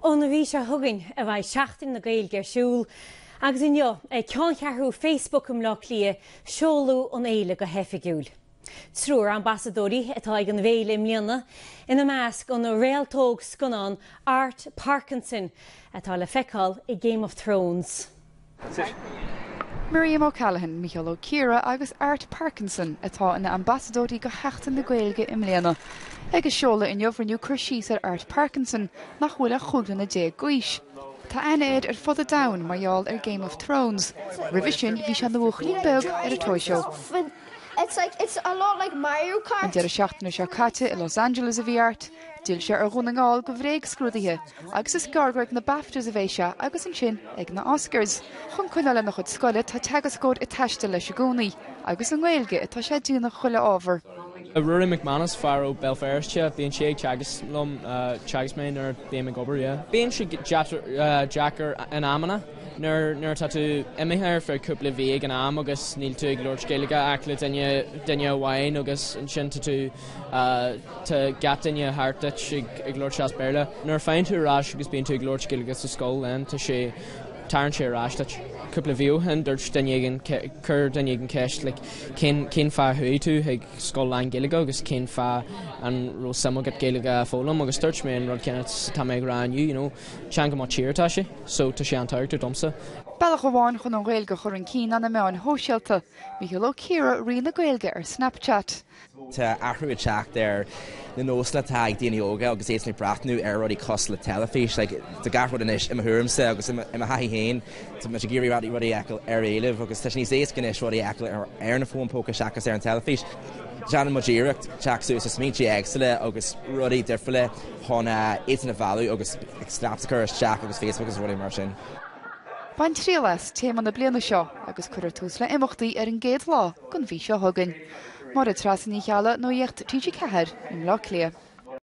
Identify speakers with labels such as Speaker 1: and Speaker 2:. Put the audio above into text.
Speaker 1: Ón mhí seo chugainn a bheidh Seachtain na Gaeilge ar siúl agus inniu ag ceanncheathrú Facebook i mBleá Cliath seoladh an fhéile go hoifigiúil. Triúr ambasadóirí atá ag an bhféile i mbliana, ina measc an réalt óg scannán Art Parkinson atá le feiceáil i Game of Thrones.
Speaker 2: Miriam O'Callaghan, Mícheál Ó Ciaraidh agus Art Parkinson atá ina ambasadóirí do Sheachtain na Gaeilge i mbliana. Ag a seoladh inniu rinneadh cur síos ar Art Parkinson, nach bhfuil ach 15 bliana d'aois. Tá aithne air ar fud an domhain mar gheall ar Game of Thrones. Roimhe sin bhí sé ina bhuachaillín beag ar an Toy Show. An deireadh seachtaine seo caite i Los Angeles a bhí Art. D'fhill sé ar Dhún na nGall do bhréagscrúduithe agus is gearr gur ag na BAFTAs a bheidh sé agus ansin ag na Oscars. Chun coinneáil lena chuid scoile tá teagascóir ag taisteal leis i gcónaí agus i nGaeilge atá sé ag déanamh chuile ábhar.
Speaker 3: Ruairí McManus, fear ó Béal Feirste, bíonn sé ag teagasc liom, teagasc mé nuair a bím ag obair, yeah. Bíonn sé deacair in amanna nuair nuair atá tú imithe ar feadh cúpla mhí ag an am agus níl tú ag labhairt Gaeilge ach le duine duine amháin agus ansin tá tú Tá gach duine thart duit ag labhairt as Béarla. Nuair a faigheann tú ar ais agus bíonn tú ag labhairt Gaeilge sa scoil then tá sé, tarraingt sé ar ais duit. Cúpla mhí ó shin dúirt duine éigin, chuir duine éigin ceist like cén, cén fáth a chuaigh tú chuig scoil lán-Ghaeilge agus cén fáth an raibh suim agat Gaeilge a foghlaim agus dúirt mé an rud céanna atá mé ag rá inniu, you know, teanga mo tíre atá sé so tá sé an-tábhachtach domsa.
Speaker 2: Bealach amháin chun an Ghaeilge a chur chun cinn ná na meáin shóisialta. Mícheál Ó Ciaraidh, Rí na Gaeilge ar Snapchat.
Speaker 4: Tá athrú ag teacht ar na nósanna atá ag daoine óga agus iadsan ag breathnú ar rudaí cosúil le teilifís. Like, tá gach rud anois, i mo thuairimse agus i mo thaithí féin, tá muid ag iarraidh rudaí a fheiceáil ar éileamh agus tá sé níos éasca anois rudaí a fheiceáil ar na fóin póca seachas ar an teilifís. Déanann muid iarracht teacht suas le smaointe éagsúla agus rudaí difriúla chun iadsan a mhealladh agus snaps a chur isteach agus Facebook agus rudaí mar sin.
Speaker 2: Bain triail as, téama na bliana seo, agus cuirfear tús le himeachtaí ar an gcéad lá den mhí seo chugainn. Máire Treasa Ní Cheallaigh, Nuacht TG4 i mBleá Cliath.